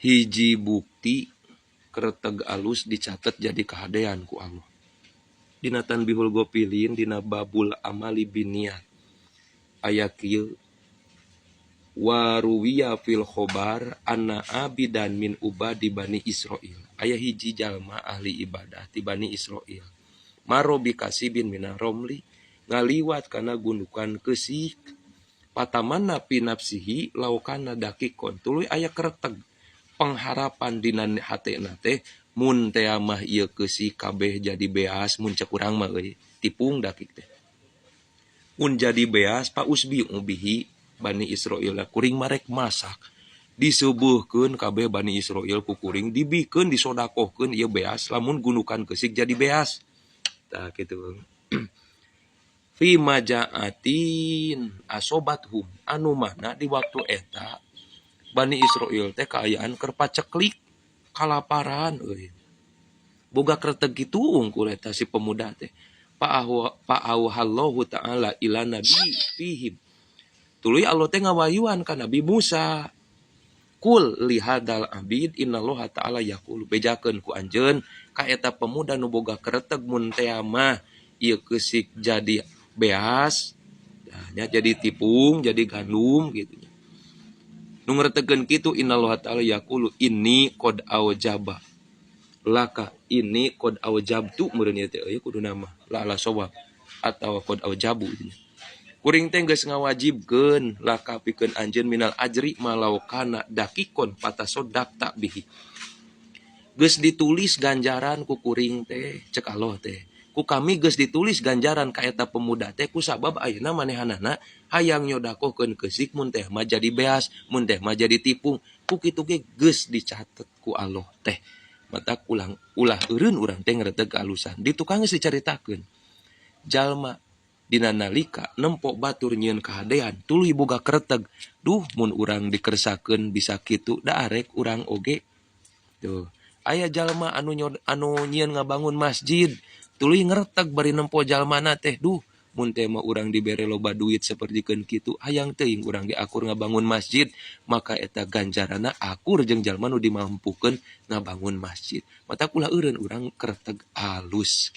Hiji bukti kreteg alus dicatet jadi kahadean ku Allah. Dina Tanbihul Ghofilin, dina babul amali binniyat, aya kieu: Wa ruwiya fil khobar anna abidan min ubadi Bani Israil, aya hiji jalma ahli ibadah ti Bani Israil, marra bi kasibin mina romli, ngaliwat kana gundukan keusik, fatamanna fi nafsihi law kana daqiqon, tuluy aya kreteg pengharapan dina hatena teh, mun tea mah ieu keusik kabeh jadi beas. Mun cek urang mah euy, tipung daqiq teh. Mun jadi beas, fa usbi'u bihi Bani Israil, kuring marek masak, diseubeurkeun kabeh Bani Israil ku kuring, dibikeun, disodakohkeun ieu beas lamun gundukan keusik jadi beas. Tah, kitu. Fi maja'atin asobathum, anu mana di waktu eta Bani Israil teh kaayaan keur paceklik kalaparan euy. Boga kreteg kitu unggul eta si pemuda teh. Fa auhallahu ta'ala ila nabi fihim, tuluy Allah teh ngawayuan ka Nabi Musa, qul lihadzal abid innallaha ta'ala yaqulu, bejakeun ku anjeun ka eta pemuda nu boga kreteg mun tea mah ieu keusik jadi beas nya, jadi tipung, jadi gandum gitu nya. Nu ngretegkeun kitu, innallaha ta'ala yaqulu inni qad aujaba laka, inni qad aujabtu meureun ieu teh euy, kuduna mah la ala shawab atawa qad aujabu gitu nya. Kuring teh geus ngawajibkeun laka pikeun anjeun minal ajri ma law kana daqiqon fatasaddaqta bihi, geus ditulis ganjaran ku kuring teh, cek Allah teh, ku kami geus ditulis ganjaran ka eta pemuda teh ku sabab ayeuna manehanana hayang nyodakohkeun keusik mun teh mah jadi beas, mun teh mah jadi tipung. Ku kitu ge geus dicatet ku Allah teh. Matak ulang ulah eureun urang teh ngreteg kealusan. Di tukang geus dicaritakeun, jalma dina nalika nempo batur nyieun kahadean, tuluy boga kreteg, duh, mun urang dikersakeun bisa kitu, da arek urang oge. Tuh aya jalma anu nyod, anu nyieun ngabangun masjid, tuluy ngreteg bari nempo jalmana teh, duh, mun teh mah urang dibere loba duit sapertikeun kitu, hayang teuing urang ge akur ngabangun masjid. Maka eta ganjaranna akur jeung jalma nu dimampukeun ngabangun masjid. Matak ulah eureun urang kreteg alus.